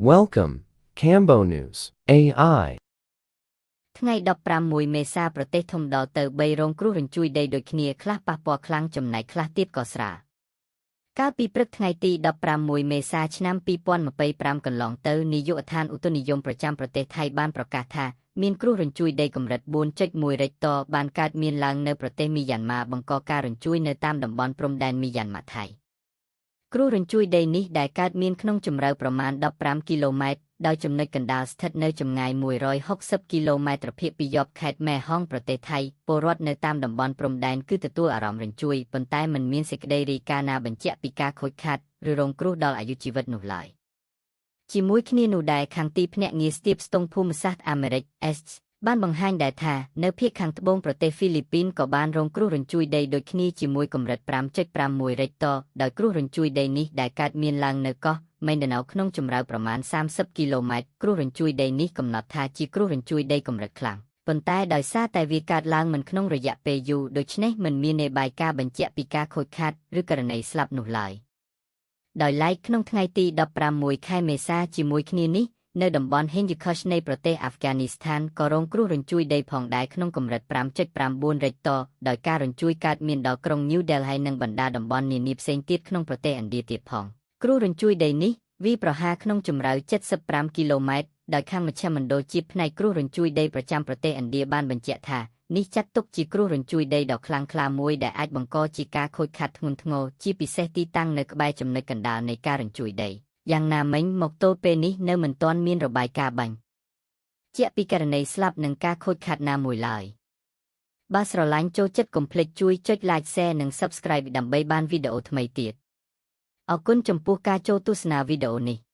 Welcome, Cambo News AI. ថ្ងៃ16មេសាប្រទេសធំដល់ទៅ3រងគ្រោះរញ្ជួយដីដូចគ្នាខ្លះប៉ះពាល់ខ្លាំងចំណែកខ្លះទៀតក៏ស្រាលកាលពីព្រឹកថ្ងៃទី16មេសាឆ្នាំ2025កន្លងទៅនាយកដ្ឋានឧតុនិយមប្រចាំប្រទេសថៃបានប្រកាសថាមានគ្រោះរញ្ជួយដីកម្រិត4.1រិចទ័របានកើតមានឡើងនៅប្រទេសមីយ៉ាន់ម៉ាបង្កការរញ្ជួយនៅតាមតំបន់ព្រំដែនមីយ៉ាន់ម៉ាថៃគ្រោះរញ្ជួយដីនេះដែលកើតមានក្នុងជម្រៅប្រមាណ15គីឡូម៉ែត្រដោយចំណុចកណ្ដាលស្ថិតនៅចម្ងាយ160គីឡូម៉ែត្រភាគពីយប់ខេត្តមេហងប្រទេសថៃពលរដ្ឋនៅតាមតំបន់ព្រំដែនគឺទទួលអារម្មណ៍រញ្ជួយប៉ុន្តែមិនមានសេចក្តីរាយការណ៍ណាបញ្ជាក់ពីការខូចខាតឬរងគ្រោះដល់អាយុជីវិតនោះឡើយជាមួយគ្នានោះដែរខាងទីភ្នាក់ងារស្ទាបស្ទង់ភូមិសាស្ត្រអាមេរិក S បានបង្ហាញដែរថានៅភាគខាងត្បូងប្រទេសហ្វីលីពីនក៏បានរងគ្រោះរញ្ជួយដីដូចគ្នាជាមួយកម្រិត5.6រិចទ័រដោយគ្រោះរញ្ជួយដីនេះដែលកើតមានឡើងនៅកោះមេនដាណៅក្នុងជម្រៅប្រមាណ30គីឡូម៉ែត្រគ្រោះរញ្ជួយដីនេះកំណត់ថាជាគ្រោះរញ្ជួយដីកម្រិតខ្លាំងប៉ុន្តែដោយសារតែវាកើតឡើងមិនក្នុងរយៈពេលយូរដូច្នេះមិនមាននបាយការបញ្ជាក់ពីការខូចខាតឬករណីស្លាប់នោះឡើយដោយឡែកក្នុងថ្ងៃទី16ខែមេសាជាមួយគ្នានេះនៅតំបន់ Hindu Kush នៃប្រទេសអាហ្វហ្គានីស្ថានក៏រងគ្រោះរញ្ជួយដីផងដែរក្នុងកម្រិត5.9រិចទ័រដោយការរញ្ជួយកើតមានដល់ក្រុង New Delhi និងបណ្ដាតំបន់នានាផ្សេងទៀតក្នុងប្រទេសឥណ្ឌាទៀតផងគ្រោះរញ្ជួយដីនេះវាប្រហារក្នុងជម្រៅ75គីឡូម៉ែត្រដោយខាងមជ្ឈមណ្ឌលជាតិផ្នែកគ្រោះរញ្ជួយដីប្រចាំប្រទេសឥណ្ឌាបានបញ្ជាក់ថានេះចាត់ទុកជាគ្រោះរញ្ជួយដីដ៏ខ្លាំងក្លាមួយដែលអាចបង្កជាការខូចខាតធ្ងន់ធ្ងរជាពិសេសទីតាំងនៅក្បែរចំណុចកណ្ដាលនៃការរញ្ជួយដីយ៉ាងណាមិញមកទល់ពេលនេះនៅមិនទាន់មានរបាយការណ៍បាញ់ជាក់ពីករណីស្លាប់និងការខូចខាតណាមួយឡើយបើស្រឡាញ់ចូលចិត្តកុំភ្លេចជួយចុច Like Share និង Subscribe ដើម្បីបានវីដេអូថ្មីទៀតអរគុណចំពោះការចូលទស្សនាវីដេអូនេះ។